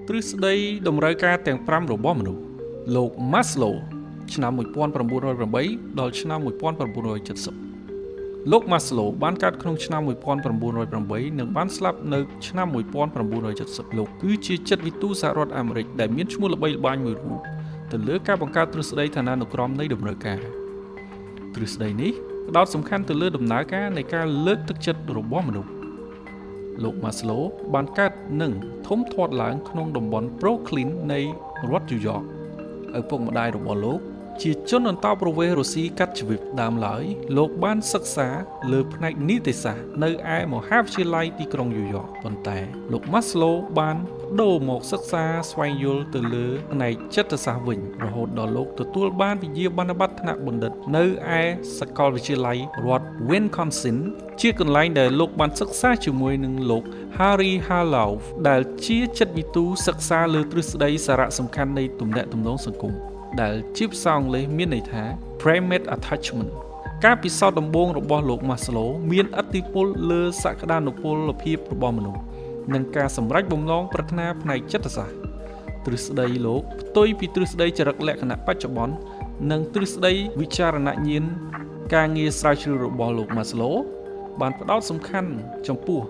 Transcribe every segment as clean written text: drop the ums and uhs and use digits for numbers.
ទ្រឹស្ដីតម្រូវការទាំង5របស់មនុស្សលោក Maslow ឆ្នាំ1908ដល់ឆ្នាំ1970លោក Maslow បានកើតក្នុងឆ្នាំ1908និងបានស្លាប់នៅឆ្នាំ1970លោកគឺជាចិត្តវិទូសហរដ្ឋអាមេរិកដែលមានឈ្មោះល្បីល្បាញមួយរូបទៅលើការបង្កើតទ្រឹស្ដីឋានានុក្រមនៃតម្រូវការទ្រឹស្ដីនេះផ្ដោតសំខាន់ទៅលើដំណើរការនៃការលើកទឹកចិត្តរបស់មនុស្សលោក Maslow បានកើតនិងធំធាត់ឡើងក្នុងតំបន់ Brooklyn នៃរដ្ឋញូវយ៉កឪពុកម្ដាយរបស់លោកជាជនអន្តោប្រវេសន៍រុស្ស៊ីកាត់ជីវិតដើមឡើយលោកបានសិក្សាលើផ្នែកនីតិសាស្ត្រនៅឯមហាវិទ្យាល័យទីក្រុងញូវយ៉កប៉ុន្តែលោក Maslow បានប្ដូរមកសិក្សាស្វែងយល់ទៅលើផ្នែកចិត្តសាស្ត្រវិញរហូតដល់លោកទទួលបានវិញ្ញាបនបត្រថ្នាក់បណ្ឌិតនៅឯសាកលវិទ្យាល័យរដ្ឋ Wisconsin ជាកន្លែងដែលលោកបានសិក្សាជាមួយនឹងលោក Harry Harlow ដែលជាចិត្តវិទូសិក្សាលើទ្រឹស្ដីសារៈសំខាន់នៃទំនាក់ទំនងសង្គមដែលជាភាសាអង់គ្លេសមានន័យថា Primate Attachment ការពិសោធន៍ដំបូងរបស់លោក Maslow មានឥទ្ធិពលលើសក្តានុពលភាពរបស់មនុស្សនិងការសម្រេចបំណងប្រាថ្នាផ្នែកចិត្តសាស្ត្រទ្រឹស្ដីលោកផ្ទុយពីទ្រឹស្ដីចរិតលក្ខណៈបច្ចុប្បន្ននិងទ្រឹស្ដីវិចារណញ្ញាណការងារស្រាវជ្រាវរបស់លោក Maslow បានផ្ដោតសំខាន់ចំពោះ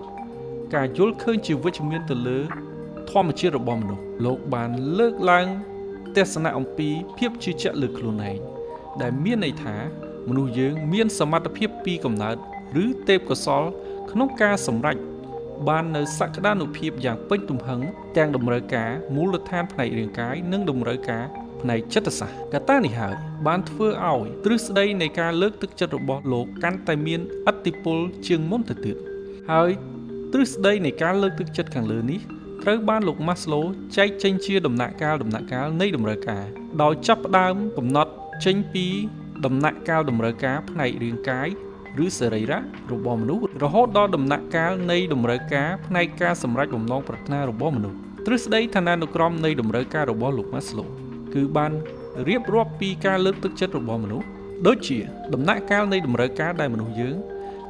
ការយល់ឃើញជាវិជ្ជមានទៅលើធម្មជាតិរបស់មនុស្សលោកបានលើកឡើងទស្សនៈអំពីភាពជឿជាក់លើខ្លួនឯងដែលមានន័យថាមនុស្សយើងមានសមត្ថភាពពីកំណើតឬទេពកោសល្យក្នុងការសម្រេចបាននៅសក្តានុភាពយ៉ាងពេញទំហឹងទាំងតម្រូវការមូលដ្ឋានផ្នែករាងកាយនិងតម្រូវការផ្នែកចិត្តសាស្ត្រកត្តានេះហើយបានធ្វើឲ្យទ្រឹស្ដីនៃការលើកទឹកចិត្តរបស់លោកកាន់តែមានឥទ្ធិពលជាងមុនទៅទៀតហើយទ្រឹស្ដីនៃការលើកទឹកចិត្តខាងលើនេះត្រូវបានលោក Maslow ចែកចេញជាដំណាក់កាលដំណាក់កាលនៃតម្រូវការដោយចាប់ផ្ដើមកំណត់ចេញពីដំណាក់កាលតម្រូវការផ្នែករាងកាយឬសរីរៈរបស់មនុស្សរហូតដល់ដំណាក់កាលនៃតម្រូវការផ្នែកការសម្រេចបំណងប្រាថ្នារបស់មនុស្សទ្រឹស្ដីឋានានុក្រមនៃតម្រូវការរបស់លោក Maslow គឺបានរៀបរាប់ពីការលើកទឹកចិត្តរបស់មនុស្សដូចជាដំណាក់កាលនៃតម្រូវការដែលមនុស្សយើង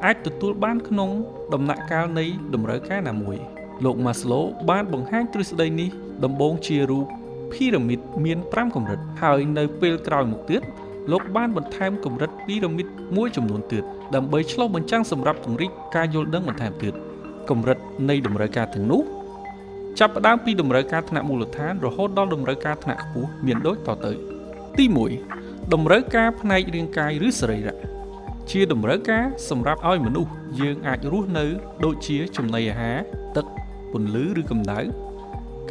អាចទទួលបានក្នុងដំណាក់កាលនៃតម្រូវការណាមួយលោក Maslow បានបង្ហាញទ្រឹស្ដីនេះដំបូងជារូបភីរ៉ាមីតមាន5កម្រិតហើយនៅពេលក្រោយមកទៀតលោកបានបន្ថែមកម្រិតពីរ៉ាមីតមួយចំនួនទៀតដើម្បីឆ្លុះបញ្ចាំងសម្រាប់ពង្រីកការយល់ដឹងបន្ថែមទៀតកម្រិតនៃតម្រូវការទាំងនោះចាប់ផ្ដើមពីតម្រូវការថ្នាក់មូលដ្ឋានរហូតដល់តម្រូវការថ្នាក់ខ្ពស់មានដូចតទៅទី1តម្រូវការផ្នែករាងកាយឬសរីរៈជាតម្រូវការសម្រាប់ឲ្យមនុស្សយើងអាចរស់នៅដូចជាចំណីអាហារទឹកពន្លឺឬកម្ដៅ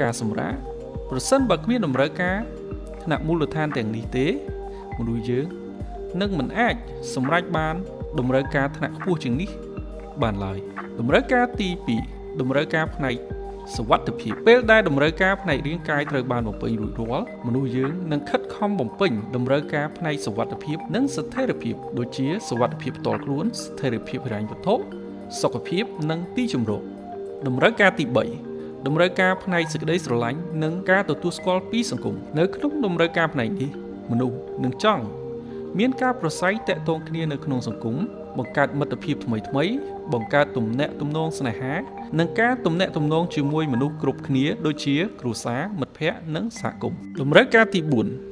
ការសម្រាកប្រសិនបើគ្មានតម្រូវការថ្នាក់មូលដ្ឋានទាំងនេះទេមនុស្សយើងនឹងមិនអាចសម្រេចបានតម្រូវការថ្នាក់ខ្ពស់ជាងនេះបានឡើយតម្រូវការទី2តម្រូវការផ្នែកសុវត្ថិភាពពេលដែលតម្រូវការផ្នែករាងកាយត្រូវបានបំពេញរួចរាល់មនុស្សយើងនឹងខិតខំបំពេញតម្រូវការផ្នែកសុវត្ថិភាពនិងស្ថិរភាពដូចជាសុវត្ថិភាពផ្ទាល់ខ្លួនស្ថិរភាពហិរញ្ញវត្ថុសុខភាពនិងទីជម្រកតម្រូវការទី3តម្រូវការផ្នែកសេចក្តីស្រឡាញ់និងការទទួលស្គាល់ពីសង្គមនៅក្នុងតម្រូវការផ្នែកនេះមនុស្សនឹងចង់មានការប្រស័យតាក់ទងគ្នានៅក្នុងសង្គមបង្កើតមិត្តភាពថ្មីៗបង្កើតទំនាក់ទំនងស្នេហានិងការទំនាក់ទំនងជាមួយមនុស្សគ្រប់គ្នាដូចជាគ្រួសារមិត្តភ័ក្តិនិងសហគមន៍តម្រូវការទី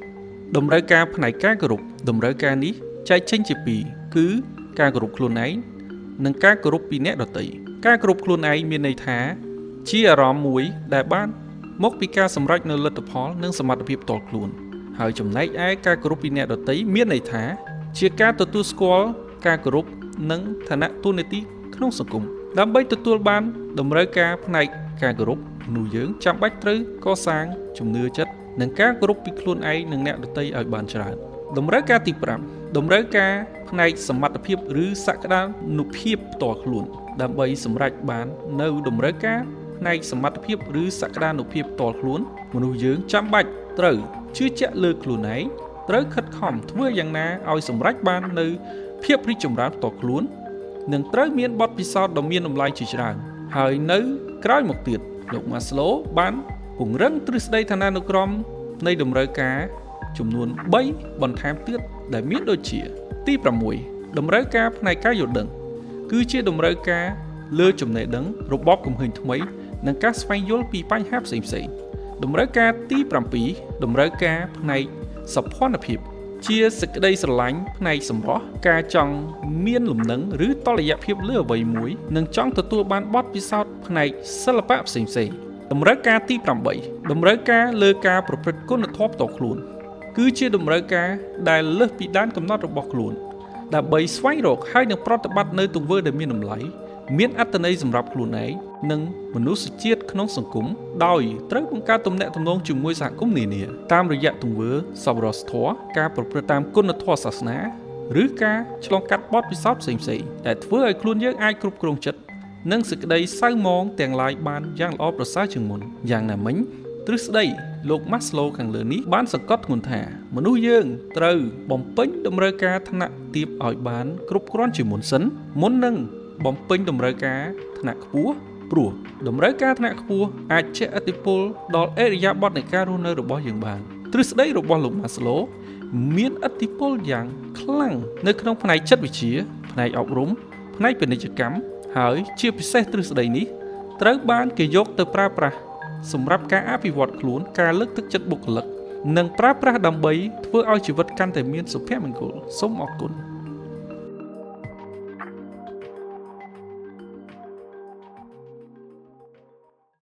4តម្រូវការផ្នែកការគោរពតម្រូវការនេះចែកចេញជាពីរគឺការគោរពខ្លួនឯងនិងការគោរពពីអ្នកដទៃការគោរពខ្លួនឯងមានន័យថាជាអារម្មណ៍មួយដែលបានមកពីការសម្រេចនូវលទ្ធផលនិងសមត្ថភាពផ្ទាល់ខ្លួនហើយចំណែកឯការគោរពពីអ្នកដទៃមានន័យថាជាការទទួលស្គាល់ការគោរពនិងឋានៈតួនាទីក្នុងសង្គមដើម្បីទទួលបានតម្រូវការផ្នែកការគោរពមនុស្សយើងចាំបាច់ត្រូវកសាងជំនឿចិត្តនិងការគោរពពីខ្លួនឯងនិងអ្នកដទៃឲ្យបានច្រើនតម្រូវការទី5តម្រូវការផ្នែកសមត្ថភាពឬសក្តានុភាពផ្ទាល់ខ្លួនដើម្បីសម្រេចបាននៅតម្រូវការផ្នែកសមត្ថភាពឬសក្តានុភាពផ្ទាល់ខ្លួនមនុស្សយើងចាំបាច់ត្រូវជឿជាក់លើខ្លួនឯងត្រូវខិតខំធ្វើយ៉ាងណាឲ្យសម្រេចបាននៅភាពរីកចម្រើនផ្ទាល់ខ្លួននិងត្រូវមានបទពិសោធន៍ដ៏មានតម្លៃជាច្រើនហើយនៅក្រោយមកទៀតលោក Maslow បានពង្រឹងទ្រឹស្ដីឋានានុក្រមនៃតម្រូវការចំនួន3បន្ថែមទៀតដែលមានដូចជាទី6តម្រូវការផ្នែកការយល់ដឹងគឺជាតម្រូវការលើចំណេះដឹងរបបកំហឹងថ្មីនិងការស្វែងយល់ពីបញ្ហាផ្សេងៗ តម្រូវការទី7តម្រូវការផ្នែកសោភ័ណភាព ជាសេចក្តីស្រឡាញ់ផ្នែកសម្រស់ការចង់មានលំនឹងឬតុល្យភាពលើអ្វីមួយនិងចង់ទទួលបានបទពិសោធន៍ផ្នែកសិល្បៈផ្សេងៗតម្រូវការទី8តម្រូវការលើការប្រព្រឹត្តគុណធម៌ផ្ទាល់ខ្លួនគឺជាតម្រូវការដែលលើសពីដែនកំណត់របស់ខ្លួនដើម្បីស្វែងរកហើយនិងប្រតិបត្តិនៅទង្វើដែលមានតម្លៃមានអត្ថន័យសម្រាប់ខ្លួនឯងនិងមនុស្សជាតិក្នុងសង្គមដោយត្រូវបង្កើតទំនាក់ទំនងជាមួយសហគមន៍នានាតាមរយៈទង្វើសប្បុរសធម៌ការប្រព្រឹត្តតាមគុណធម៌សាសនាឬការឆ្លងកាត់បទពិសោធន៍ផ្សេងៗដែលធ្វើឲ្យខ្លួនយើងអាចគ្រប់គ្រងចិត្តនិងសេចក្តីសៅហ្មងទាំងឡាយបានយ៉ាងល្អប្រសើរជាងមុនយ៉ាងណាមិញទ្រឹស្ដីលោកម៉ាស្លូខាងលើនេះបានសង្កត់ធ្ងន់ថាមនុស្សយើងត្រូវបំពេញតម្រូវការថ្នាក់ទាបឲ្យបានគ្រប់គ្រាន់ជាមុនសិនមុននឹងបំពេញតម្រូវការថ្នាក់ខ្ពស់ព្រោះតម្រូវការថ្នាក់ខ្ពស់អាចជះឥទ្ធិពលដល់ឥរិយាបថនៃការរស់នៅរបស់យើងបានទ្រឹស្ដីរបស់លោកម៉ាស្លូមានឥទ្ធិពលយ៉ាងខ្លាំងនៅក្នុងផ្នែកចិត្តវិទ្យាផ្នែកអប់រំផ្នែកពាណិជ្ជកម្មហើយជាពិសេសទ្រឹស្ដីនេះត្រូវបានគេយកទៅប្រើប្រាស់សម្រាប់ការអភិវឌ្ឍខ្លួនការលើកទឹកចិត្តបុគ្គលិកនិងប្រើប្រាស់ដើម្បីធ្វើឲ្យជីវិតកាន់តែមានសុភមង្គលសូមអរគុណ។